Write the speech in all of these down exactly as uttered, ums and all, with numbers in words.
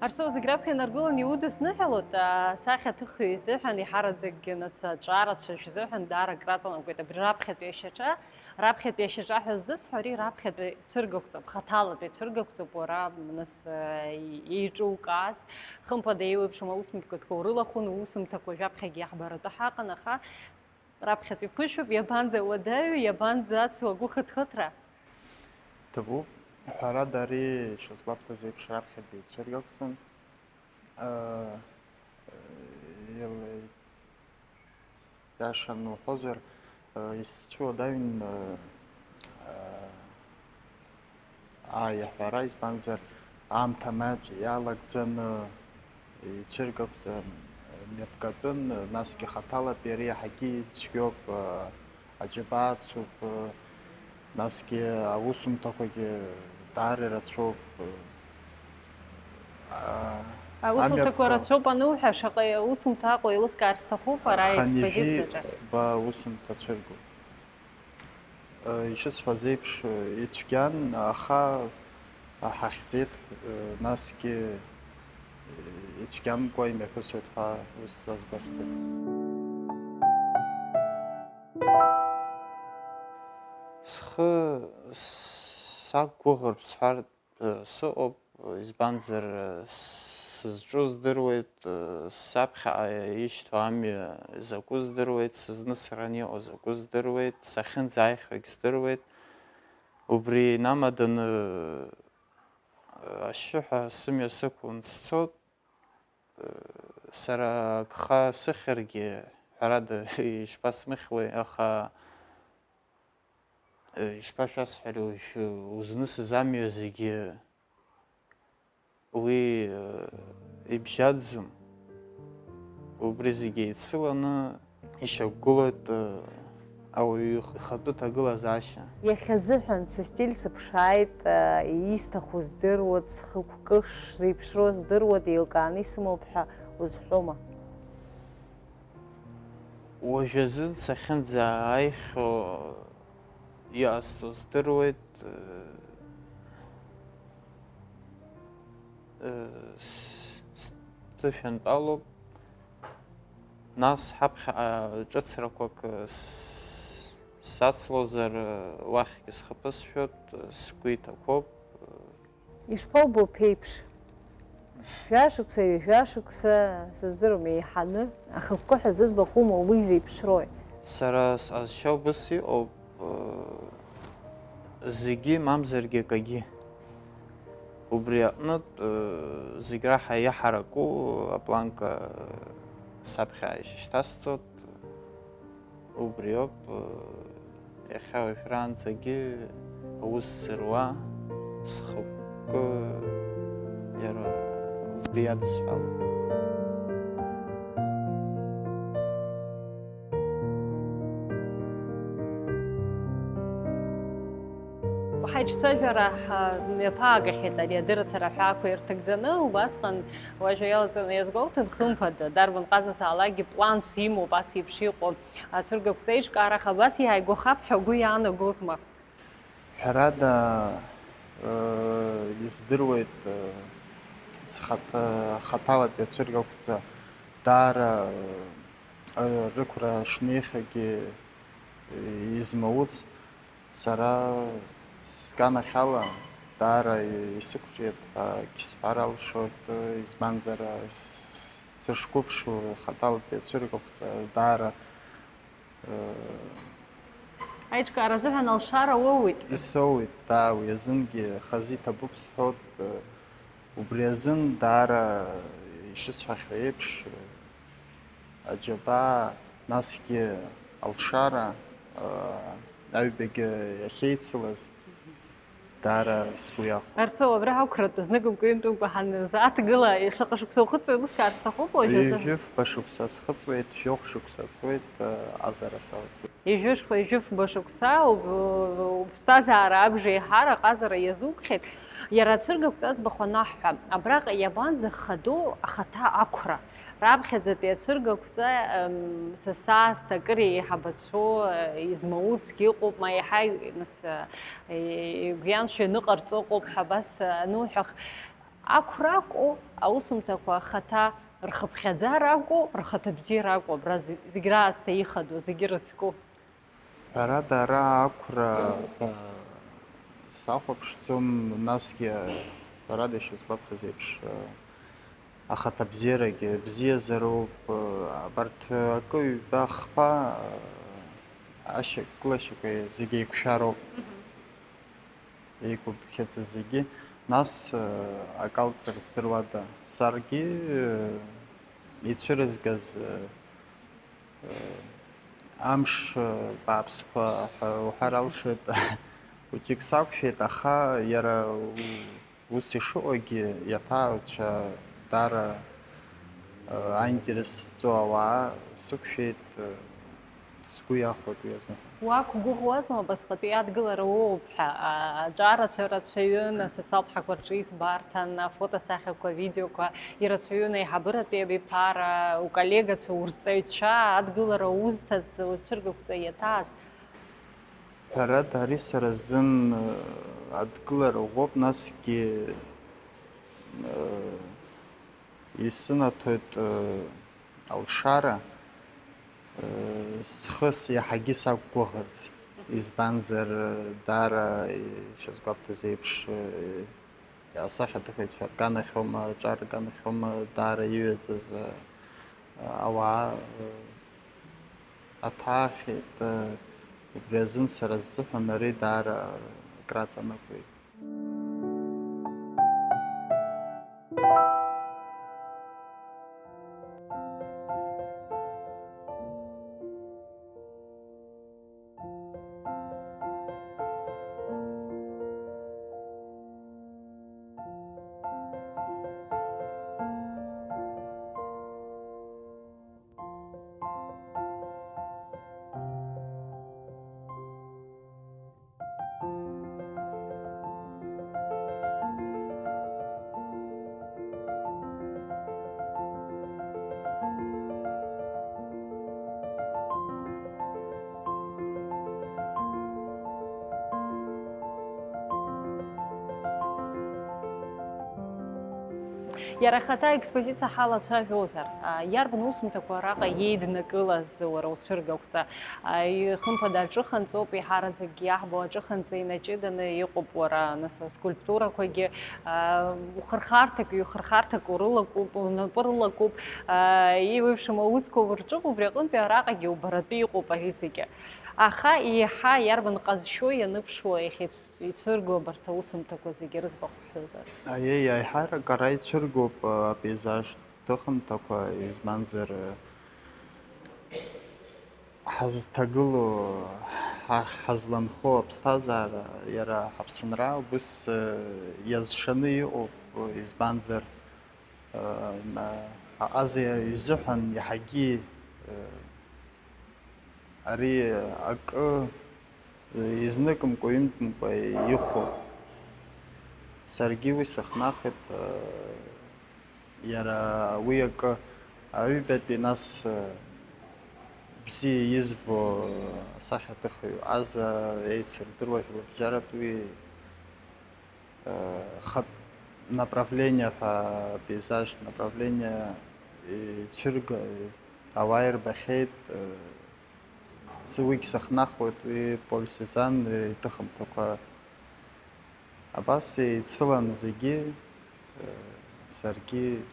Арсоу, зегь раԥхьа инаргыланы иудысныҳәалоит, асахьаҭыхҩы изыҳәан, еиҳараӡакгьы нас аҿарацәа шәзыҳәан даара акраҵанакуеит абри раԥхьатәи ашьаҿа. Раԥхьатәи ашьаҿа ҳәа ззысҳәо, ари раԥхьатәи цәыргақәҵоуп, хаҭалатәи цәыргақәҵоуп, уара, нас, еиҿукааз, хымԥада еиуеиԥшым аусмҩаԥгатәқәа урылахәын, уусумҭақәа жәаԥхьагьы иаҳбаратәы ҳаҟан, аха раԥхьатәи ԥышәоуп, иабанӡа уадаҩу, иабанӡа ацу агәы хыҭхыҭра? Ҭабуп, ҳәарада, ари, ишысгәабҭаз еиԥш, раԥхьатәи цәыргақәҵан. Э, э, ил-, Иашан уҳәозар, э, исцәуадаҩын, э, э, аиаҳәара, избанзар, аамҭа маҷ иалагӡаны ицәыргақәҵан, мҩаԥгатәын, насгьы хаҭалатәи ари иаҳагьы ицәгьоуп, э, аџьабаа ацуп, э, насгьы аусумҭақәагьы даара ирацәоуп, э, а-, Аусумҭақәа амҩаԥгатә рацәоуп ануҳәа, шаҟа усумҭа Аҟәа еилыскаар сҭахуп ара хынҩажәи експозициаҿы. Ба усумҭа цәыргоуп. Э, ишысҳәаз еиԥш, э, ицәгьан, аха ҳахьӡеит, э, насгьы, э, ицәгьамкәа имҩаԥысуеит ҳәа ус сазгәасҭоит. Схы сақәгәыӷыртә сҳәар, сыҟоуп, избанзар, сызҿу здыруеит, саԥхьаҟа ишьҭоу амҩа закәу здыруеит, сызнысран иҟоу закәу здыруеит, сахьынӡааихьоугь здыруеит. Убри инамаданы ашьшьыҳәа сымҩа сықәлан сцот. Сара агха сыхьыргьы, ҳәарада, ишԥасмыхьуеи, аха, ишԥашәасҳәари, уажә узнысыз амҩа зегьы уи, ибжьаӡӡом. Убри зегьы еицыланы, ишьақәгылоит, э, ауаҩы ихатәы ҭагылазаашьа. Иахьазыҳәан сыстиль сыԥшааит, э, исҭаху здыруеит, схықәкы шзеиԥшроу здыруеит, еилкааны исымоуп ҳәа узҳәома? Уажәазын сахьынӡааихьоу иҟасҵо здыруеит, э, э, с-, сҭышәантәалоуп. Нас ҳаԥхьаҟа ҿыцрақәак, э, с-, сацлозар, э, уахьгьы схы ԥысшәоит, э, сгәы иҭақәоуп, э. Ишԥоубо ԥеиԥш? Жәашықәса, ҩажәа шықәса, сыздыруам, еиҳаны, ахықәкы ҳәа зыӡбахә умоу, уи зеиԥшрои? Сара сҟазшьа убыс иҟоуп, э, зегьы, мамзаргьы акагьы. Убри аҟнытә, э, зегь раҳа иаҳараку апланка саԥхьа ишьҭасҵоит. Убриоуп, э, иахьа уажәраанӡагьы аус зыруа, схықәкы иара убри иадысҳәалоуп. Ҳаиҿцәажәара ҳмҩаԥаагахьеит ари адырраҭара аҳәаақәа ирҭагӡаны, убасҟан уажәы иалаҵаны иазгәоуҭан, хымԥада, дарбан ҟазазаалакгьы планс имоуп ас еиԥш иҟоу ацәыргақәҵа еиҿкаара, аха абас иааигәахап ҳәа угәы иаанагозма? Ҳәарада, э, издыруеит, э, схаҭа-, хаҭалатәи ацәыргақәҵа даара, э, рықәра шнеихьагьы, э, измауц, сара сганахьала даара исықәҿиеит ҳәагьы сҳәар алшоит, избанзар, с-, сышқәыԥшу хаҭалатәи ацәыргақәҵа даара, э, Аиҿкаара азыҳәан алшара уоуеит? Исоуеит, даа, уи азынгьы хазы иҭабуп сҳәоит, э, убри азын даара ишысҳәахьоу еиԥш, э, аџьабаа, насгьы алшара, э, аҩбагьы иахьеицылаз, даара сгәы иахәон. Арсоу, абра ҳақәратәы знык мкыҩнтәымкәа ҳанзааҭгыла, шаҟа шықәса ухыҵуеит, еилыскаар сҭахуп уажәазы. Ҩажәи фба шықәса схыҵуеит, жәохә шықәса ҵуеит, э, аҟазара салагеит. Ҩажәи фба шықәса уб-, уԥсҭазаара абжеиҳара аҟазара иазугхьеит. Иара ацәыргақәҵа аӡбахә анаҳҳәа, абраҟа иабанӡахадоу ахаҭа ақәра? Раԥхьаӡатәи ацәыргақәҵа, ем, са саасҭа акыр еиҳабацәоу, е, измауцгьы ыҟоуп, ма еиҳа, нас, е, игәҩаншәо ианыҟарҵо ыҟоуп ҳәа абас, е, ануҳәах, Ақәра акәу, аусумҭақәа ахаҭа рхыԥхьаӡара акәу, рхаҭа бзиара акәу, абра зегь раасҭа ихадоу, зегьы рыцку? Ҳәарада, ара ақәра, э, сахәаԥшӡом, насгьы, ҳәарада, ишысгәаԥхаз еиԥш, э, ахаҭабзиарагьы бзиазароуп, э, абарҭ акы-ҩба хԥа, э, ашьақәгылашьақәа зегьы еиқәшәароуп. Мгм. Еиқәыԥхьаӡа зегьы. Нас, э, акалҵра здыруада? Саргьы, э, ицәырызгаз, э, э, амш, э, бааԥсқәа ҳәа уҳәар алшоит. Хәыҷык сақәшәеит, аха иара у-, ус ишыҟоугьы, иаҭаацәа даара, э, аинтерес зҵоу ауаа сықәшәеит, э, сгәы иахәоит уи азы. Уақәгәыӷуазма, убасҟатәи адгылара уоуп ҳәа? А, аҿарацәа рацәаҩын, асоциалтә ҳақәа рҿы избарҭан, афотосахьақәа, авидеоқәа ирацәаҩын аиҳабыратәи абиԥара, уколлегацәа, урҵаҩцәа, адгылара узҭаз, уцәыргақәҵа иаҭааз. Ҳәарада, ари сара сзын, э, адгылара ӷәӷәоуп, насгьы, э, исынаҭоит, э, алшара, э, схы с-, иаҳагьы сақәгәыӷырц. Избанзар, э, даара, э, ишазгәабҭаз еиԥш, э, асахьаҭыхҩцәа рганахьоума, аҿар рганахьоума, даара иҩаӡаз, э, ауаа, э, аҭаахьеит, э, убри азын сара сзыҳәан ари даара акраҵанакуеит. Иара ахаҭа аекспозициа ҳалацәажәозар, а, иарбан усумҭақәа араҟа иеиднакылаз уара уцәыргақәҵа? А, и-, хымԥада аҿыханҵоуп, еиҳараӡакгьы иаҳбо аҿыханҵа инаҷыданы иҟоуп уара, нас, аскульптурақәагьы, а, ухырхарҭак, ҩхырхарҭак урылакуп, унапы рылакуп, а, еиуеиԥшым аусқәа урҿуп, убри аҟынтәи араҟагьы убаратәы иҟоуп ари зегьы. Аха еиҳа иарбан ҟазшьоу ианыԥшуа иахьа ицәырго абарҭ аусумҭақәа зегьы рыӡбахә ҳҳәозар? Аиеи, аиҳарак ара ицәыргоуп, а, апейзажтә ҭыхымҭақәа, избанзар, а, ҳазҭагылоу, ҳа-, ҳазланхо аԥсҭазаара, иара ҳаԥсынра убыс, а, иазшаны иҟоуп, избанзар, а, на-, аҟаза изыҳәан иаҳагьы, а, ари акы изныкымкәа-ҩынтәымкәа ихәо. Саргьы уи сыхнахит, иара уи акы аҩбатәи, нас, бзиа избо асахьаҭыхҩы аза еицырдыруа жәлабжьаратә уи, э, хатә направление ҳәа, пейзажтә направление ицәырга-, ауаа ирбахьеит, э, цы-, уигь сыхнахуеит, уи Поль Сезанн иҭыхымҭақәа абас еицылан зегьы, э, саргьы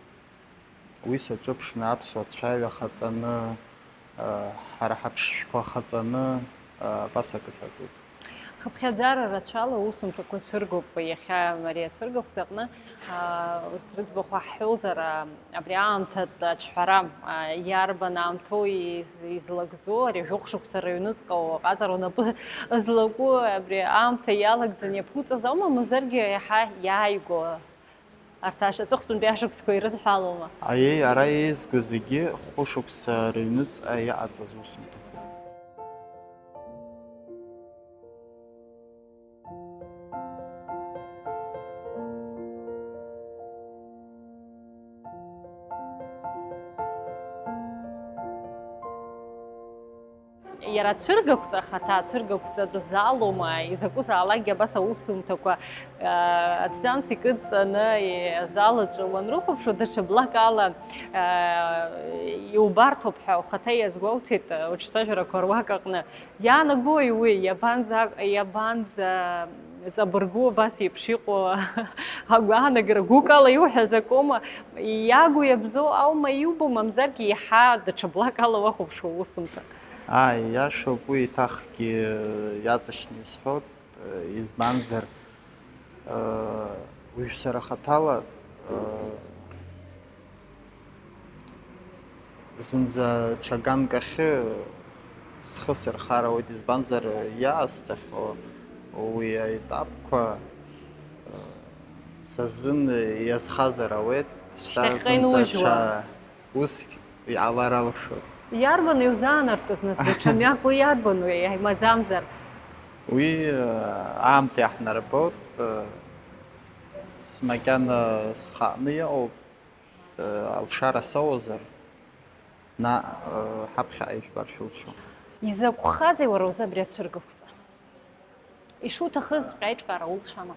уи саҿыԥшны аԥсуа цәаҩа хаҵаны, ҳара ҳаԥшшәқәа хаҵаны, абас акы саҿуп. Хыԥхьаӡара рацәала аусумҭақәа цәыргоуп. Иахьа Мариа цәыргақәҵаҟны, аа, урҭ рыӡбахә ҳҳәозар, аа, абри аамҭатә аҿҳәара, аа, иарбан аамҭоу из-, излагӡо, ари жәохә шықәса рыҩныҵҟа уҟазар унапы злаку, абри аамҭа иалагӡаны иаԥуҵаз аума, мамзаргьы иаҳа иааигәоу? Арҭ аш-, аҵыхәтәантәи ашықәсқәа ирыдҳәалоума? Аиеи, ара еизго зегьы хәышықәса рыҩныҵҟа иҟаҵаз усумҭақәоуп. Иара ацәыргақәҵа ахаҭа, ацәыргақәҵатә залоума, изакәызаалакгьы абас аусумҭақәа, аа, аҭӡамц икыдҵаны, е-, азал аҿы уанрыхәаԥшуа, даҽа блак ала, аа, иубарҭоуп ҳәа ухаҭа иазгәоуҭеит, уҿцәажәарақәа руак аҟны. Иаанагои уи, иабанӡа-, иабанӡа ҵабыргу абас еиԥш иҟоу агәаанагара гәык ала иуҳәаз акоума, иагу иабзоу аума иубо, мамзаргьы иаҳа даҽа блак ала уахәаԥшуа усумҭа? Ааи, иашоуп, уи еиҭахгьы иаҵашьны исҳәоит, избанзар, уажә сара хаҭала, зынӡа ҽа ганк ахьы схы сырхар ауеит, избанзар, иаасҵахьоу уи аетапқәа, са сзын иазхазар ауеит, шьҭа Шьҭахьҟа зынӡа инужьуа. Ҽа ус иҟалар алшоит. Иарбану иузаанартыз, нас, даҽа мҩак уи иарбану, иаимаӡамзар? Уи, аамҭа иаҳнарбоит, смакьана схааны иҟоуп. Алшара соуазар, наҟ, ҳаԥхьаҟа ижәбар шәылшо. Изакәхазеи уара узы абри ацәыргақәҵа? Ишуҭахызҵәҟьа аиҿкаара улшама?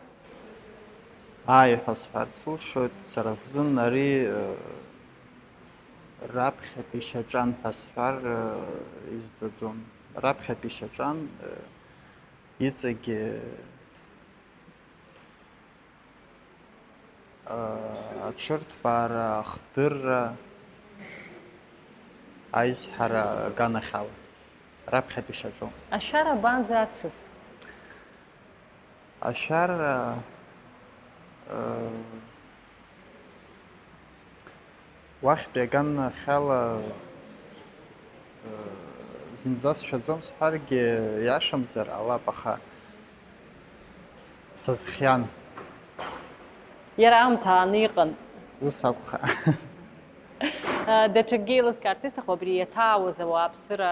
Ааи ҳәа сҳәарц сылшоит, сара сзын ари, раԥхьатәи шьаҿан ҳәа сҳәар, изӡаӡом. Раԥхьатәи шьаҿан, иҵегь аҽырҭбаара, ахдырра, аизҳара аганахьала, раԥхьатәи шьаҿоуп. Ашәара абанӡацыз? Ашәара, э, Уахьтәи аганахьала, э, зынӡа сшәаӡом сҳәаргьы иашамзар ҟалап, аха сазхиан. Иара аамҭа ааны иҟан. Ус акәхап. Э, даҽакгьы еилыскаарц исҭаху, абри иаҭаауаз ауааԥсыра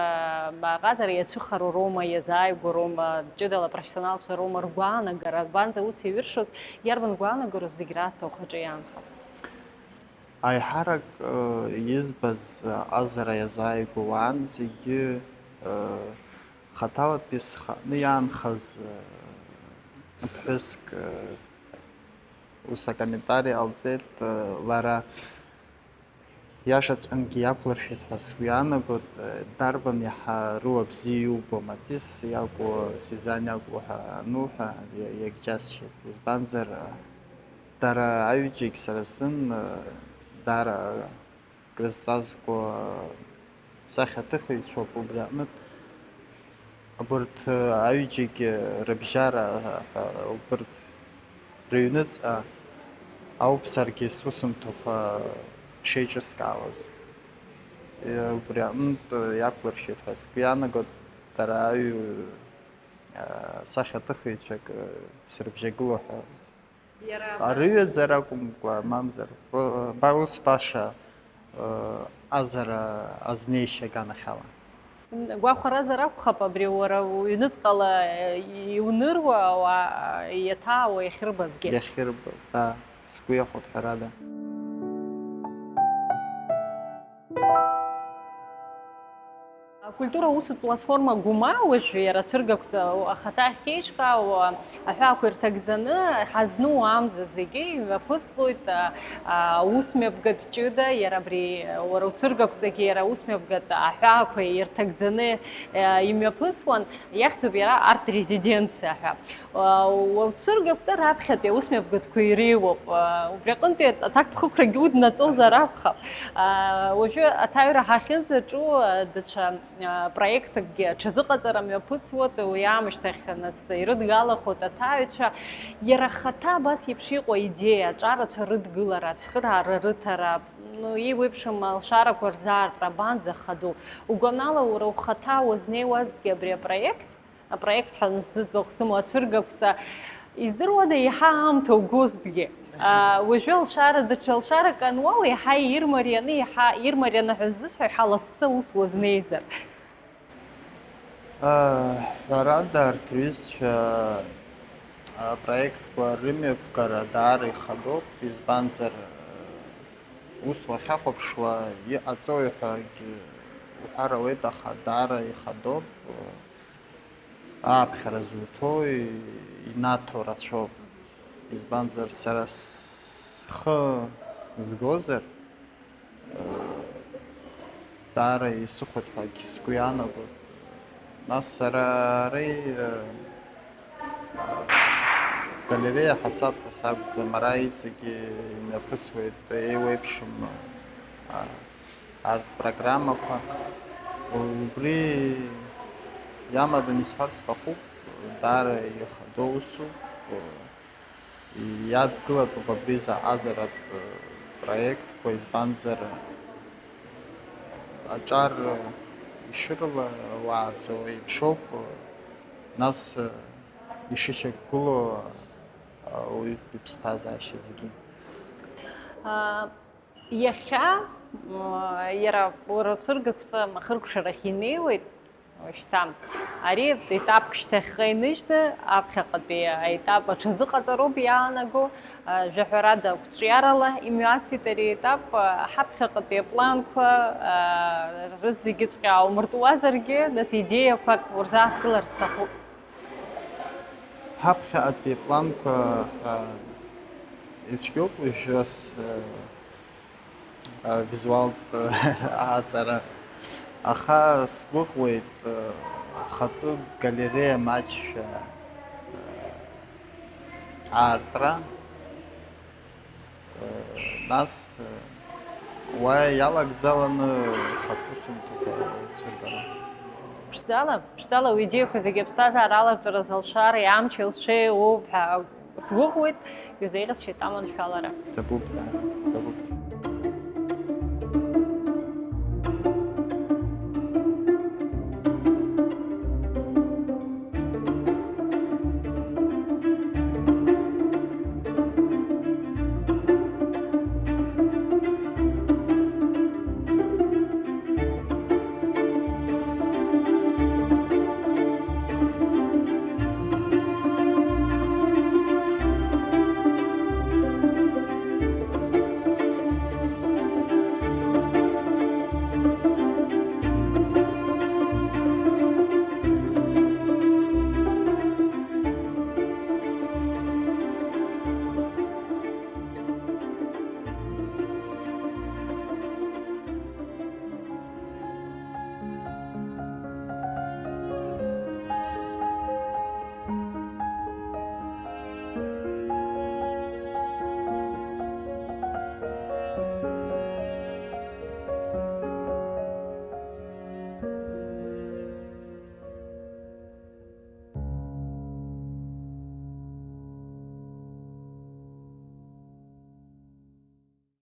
аҟазара иацәыхароу роума, иазааигәоу роума, ҷыдала апрофессионалцәа роума, ргәаанагара, абанӡа ус иаҩыршоз, иарбан гәаанагароу зегь раасҭа ухаҿы иаанхаз? Аиҳарак, э, избаз, э, аҟазара иазааигәоу уаан зегьы, э, хаҭалатәи схааны иаанхаз, э, ԥҳәыск, э, ус акомментари ҟалҵеит, э, лара. Иашаҵәҟьангьы иақәлыршәеит ҳәа сгәы иаанагоит, э, дарбан иаҳа руа бзиа иубо, Матис иакәу, Сезанн иакәу ҳәа ануҳәа, иа-, иагьџьасшьеит. Избанзар, э, Дара аҩыџьагь сара сзын, э, даара крызҵазкуа, э, сахьаҭыхыҩцәоуп, убри аҟнытә абарҭ, э, аҩыџьагь, э, рыбжьара, э, убарҭ рыҩныҵҟа ауп саргьы сусумҭақәа шеиҿыскаауаз. Э, убри аҟнытә, э, иақәлыршәеит ҳәа сгәы иаанагоит, дара аҩ-, э, сахьаҭыхыҩцәак, э, срыбжьагыло ҳәа. Иара абас. Арыҩаӡара акәымкәа, мамзар, ба-, ба-, ус баша, э, азара азнеишьа аганахьала. Гәахәаразар акәхап, абри уара уҩныҵҟала, э, иуныруа ауаа иаҭаауа иахьырбазгьы. Иахьырбо, да, сгәы иахәоит, ҳәарада. Акультура усутә платформа Гәыма, уажә иара ацәыргақәҵа ахаҭа ахьеиҿкаау, аҳәаақәа ирҭагӡаны, ҳазну амза зегьы имҩаԥыслоит, а, аусмҩаԥгатә ҷыда, иара абри, уара уцәыргақәҵагьы иара аусмҩаԥгатә аҳәаақәа ирҭагӡаны, а, имҩаԥысуан, иахьӡуп иара арт-резиденциа ҳәа. Уцәыргақәҵа раԥхьатәи аусмҩаԥгатәқәа иреиуоуп. Убри аҟынтәи аҭакԥхықәрагьы уднаҵозар акәхап. Уажәы аҭаҩра ҳахьынӡаҿу даҽа проекткгьы аҽазыҟаҵара мҩаԥысуеит, уи аамышьҭахь нас ирыдгалахоит аҭаҩцәа. Иара ахаҭа абас еиԥш иҟоу аидеиа, аҿарацәа рыдгылара, ацхыраара рыҭара, ну, еиуеиԥшым алшарақәа рзаартра абанӡа хаду? Угәанала, уара ухаҭа уазнеиуазҭгьы абри апроект, апроект ҳәа сзыӡбахә сымоу ацәыргақәҵа, издыруада, еиҳа аамҭа угозҭгьы? А, уажәы алшара, даҽа алшарак ануоу, еиҳа ирмарианы, еиҳа ирмарианы ҳәа ззысҳәо, еиҳа лассы аус уазнеизар? А, ҳәарада, арҭ рҩызцәа апроектқәа рымҩаԥгара даара ихадоуп, избанзар, ус уахьахәаԥшуа, иҟаҵои ҳәагьы уҳәар ауеит, аха даара ихадоуп. Ааԥхьара зуҭо инаҭо рацәоуп. Избанзар, сара схы згозар, даара исыхәоит ҳәагьы сгәы иаанагоит. Нас сара ари, галереиа ҳасабҵас акәӡам, ара иҵегьы имҩаԥысуеит еиуеиԥшым, а, арҭ программақәа. Убри иамаданы исҳәарц сҭахуп, даара ихадоу усуп. Иадгылатәуп абри заҟазаратә проектқәа, избанзар, аҿар ишырлауааӡо еиԥшоуп, нас ишышьақәгылоу ауаҩытәтәи ԥсҭазаашьа зегьы. Иахьа, иара уара уцәыргақәҵа ахыркәшарахь инеиуеит, уажәшьҭа ари етапк шьҭахьҟа иныжьны, аԥхьаҟатәи аетап аҽазыҟаҵароуп иаанаго, жәаҳәарада ақәҿиарала имҩасит ари аетап, ҳаԥхьаҟатәи апланқәа рызегьыҵәҟьа ааумыртуазаргьы, нас идеиақәак урзааҭгылар сҭахуп. Ҳаԥхьаҟатәи апланқәа ицәгьоуп уажәы ас визуалтә ааҵара, аха сгәыӷуеит хатәы галереиа маҷшәа аартра. Нас уа иалагӡаланы хатәы сумҭақәа цәыргара. Ԥшӡала, ԥшӡала уи идеиақәа зегьы аԥсҭазаара аларҵәара залшареи амчи лшеи уоуп ҳәа сгәыӷуеит, иузеиӷьасшьоит аманшәалара. Ҭабуп, ҭабуп.